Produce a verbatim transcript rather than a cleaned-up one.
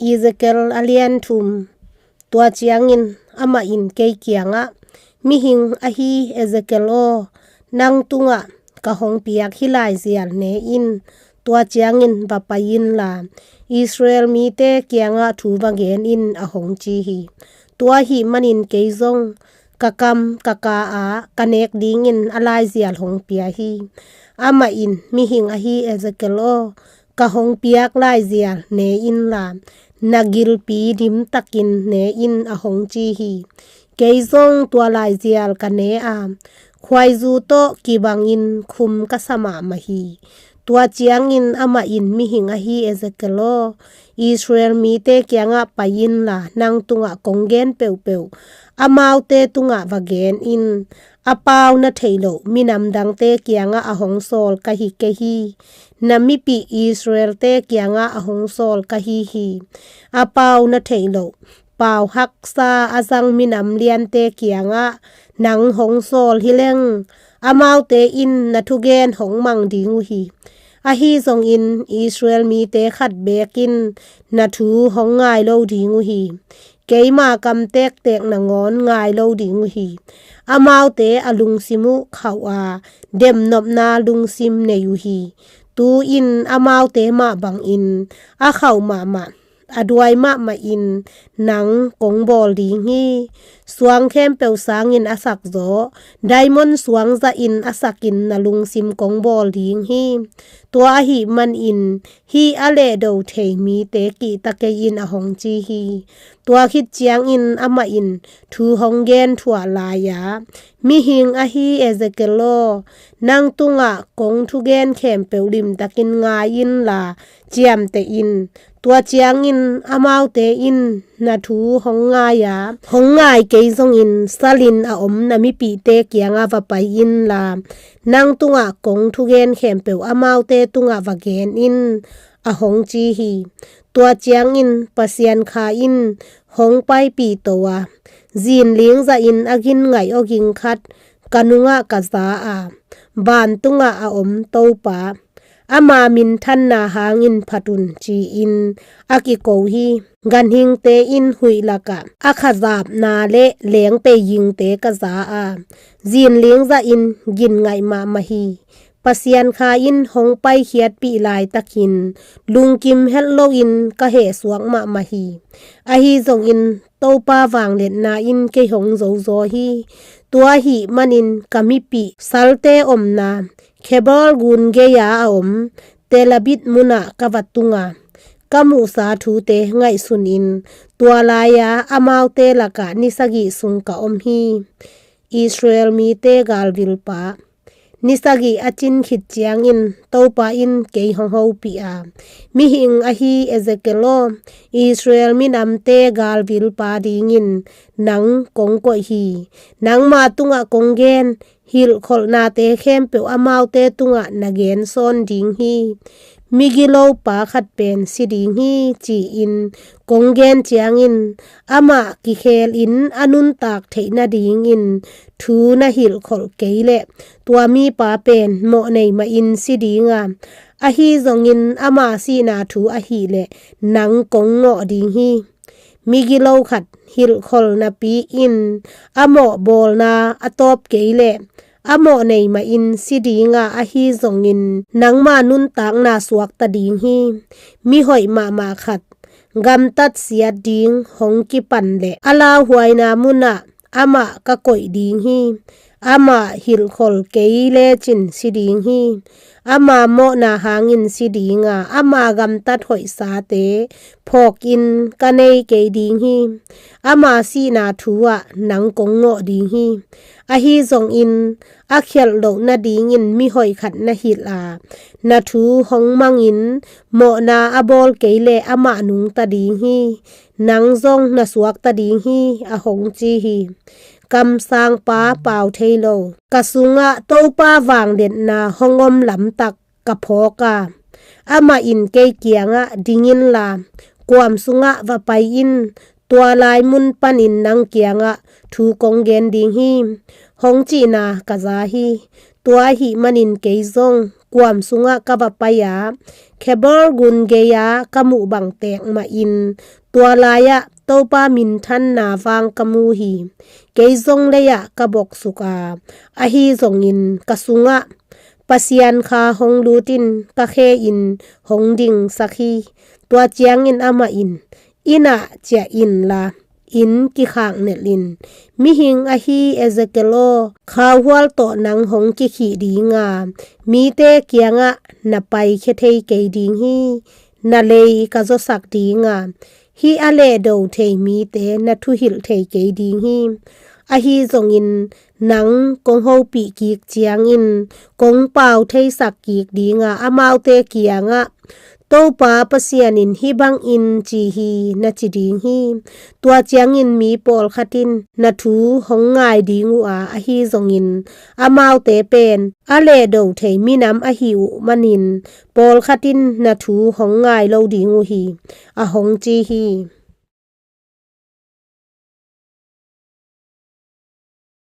Ezekiel a lian thum. Tua ciangin amah in kei kiangah, "Mihing ahi Ezekiel aw, nang tungah ka hong piak hih laizial ne in, tua ciangin va pai inla, Israel mite kiangah thu va gen in," a hong ci hi. Tua ahih manin kei zong ka kam ka ka-ah ka nek dingin a laizial hong pia hi. Amah in, "Mihing ahi Ezekiel aw, ka hong piak laizial ne inla, na gilpi limtakin ne in," a hong ci hi. Kei zong tua laizial ka ne a, khuaizu tawh kibangin khum ka sa mahmah hi. Tua ciangin amah in, "Mihing ahi Ezekiel aw, Israel mite kiangah pai inla, nang tungah kong gen peuhpeuh amaute tungah va gen in. A pau na theih loh minam dangte kiangah a hong sawl ka hi kei hi. Na mipih Israelte kiangah a hong sawl ka hi hi. A pau na theih loh, pau haksa a zang minam liante kiangah nang hong sawl hi leng, amaute in na thugen hong mang ding uh hi. Ahi zongin Israel mite khat beek in na thu hong ngai lo ding uh hi. Keima kam tektek nangawn ngai lo ding uh hi. Amaute a lungsim uh khauh a, demnopna lungsim nei uh hi. Tu-in amaute mah bangin a khauh mahmah, a duai mahmah in nang kong bawl ding hi. Suang khempeuh sangin a sakzaw, diamond suang zahin a sakin na lungsim kong bawl ding hi. Tua ahih manin hih a lehdo thei mite kihta kei in," a hong ci hi. Tua khit ciangin amah in thu hong gen thuah lai-a, "Mihing ahi Ezekiel aw, nang tungah kong thugen khempeuh limtakin ngai inla, ciamteh in. Tua ciangin amaute in na thu hong ngai a, hong ngai kei zongin salin a om na mipihte kiangah va pai inla, nang tungah kong thugen khempeuh amaute tungah va gen in," a hong ci hi. Tua ciangin Pasian Kha in hong paipih to a, zinling zahin a ginngaih awging khat ka nungah ka za a, "Vantungah a om Topa, ama minthanna hangin phat un," ci-in a kiko hi. Ganhingte in huih lakah a khazapna le lengpei gingte ka za a, zinling zahin ginngaih mahmah hi. Pasian Kha in hong paikhiatpih laitakin lungkim het loin ka hehsuak mahmah hi. Ahi zongin Topa vangliatna in kei hong zozaw hi. Tua ahih manin ka mipih salte omna Khebron gun gei-a a om Tel Abib munah ka va tung a, ka muhsa thute ngaihsunin tua lai-a amaute lakah ni sagih sung ka om hi. Israel mite galvilpa. Ni sagih a cin khit ciangin Topa in kei hong hopih a, "Mihing ahi Ezekiel aw, Israel minamte galvilpa dingin nang kong koih hi. Nangma tungah kong gen hilhkholhnate khempeuh amaute tungah na gen sawn ding hi. Migilopa khat pen si ding hi," ci-in kong gen ciangin, amah kikhelin a nuntak theih nadingin thu na hilhkholh kei leh tua mipa pen mawhnei mahin si ding a, ahi zongin ama sihna thu ahih leh nang kong ngawh ding hi. Migilo khat hilhkholh napi-in a mawh bawlna a tawp kei leh a mawhnei mahin si ding a, ahi zongin nangma nuntakna suakta ding hi. Mihoih mahmah khat gamtat siat ding hong kipan leh a lauhuaina munah amah ka koih ding hi. Amah hilhkholh kei lecin si ding hi. Ama mawhna hangin si ding a, ama gamtat hoihsate phawkin ka nei kei ding hi. Ama sihna thu-ah nang kong ngawh ding hi. Ahi zongin a khialh loh nadingin mihoih khat na hilh a, na thu hong mangin mawhna a bawl kei leh amah nungta ding hi. Nang zong na suakta ding hi, a hong ci hi. Kamsangpa pau thei lo. Ka sungah Topa vangliatna hong om lamtak ka phawk a, amah in kei kiangah, "Ding inla, kuam sungah va pai in, tua lai mun panin nang kiangah thu kong gen ding hi," hong cihna ka za hi. Tua ahih manin kei zong kuam sungah ka va pai a, Khebar gun gei-a ka muh bang tek mahin tua lai-ah Topa minthanna vang ka mu hi. Kei zong lei-ah ka boksuk a, ahi zongin ka sungah Pasian kha hong lut in ka khe in hong dingsak hi. Tua ciangin amah in, "Inn ah ciah inla, inn kikhaknelh in, 'Mihing ahi Ezekiel aw, khauhual tawh nang hong kikhih dinga, mite kiangah na paikhia thei kei ding hi. Na lei ka zawsak dinga, hih a lehdo thei mite na thuhilh thei kei ding hi. Ahi zongin nang kong hopih kik ciangin kong pau theisak kik dinga, amaute kiangah, Topa Pasian in hih bangin ci hi, na ci ding hi. Tua ciangin mi pawlkhat in na thu hong ngai ding uh a, ahi zongin amaute pen a lehdo thei minam ahi uh manin pawlkhat in na thu hong ngai lo ding uh hi,' a hong ci hi.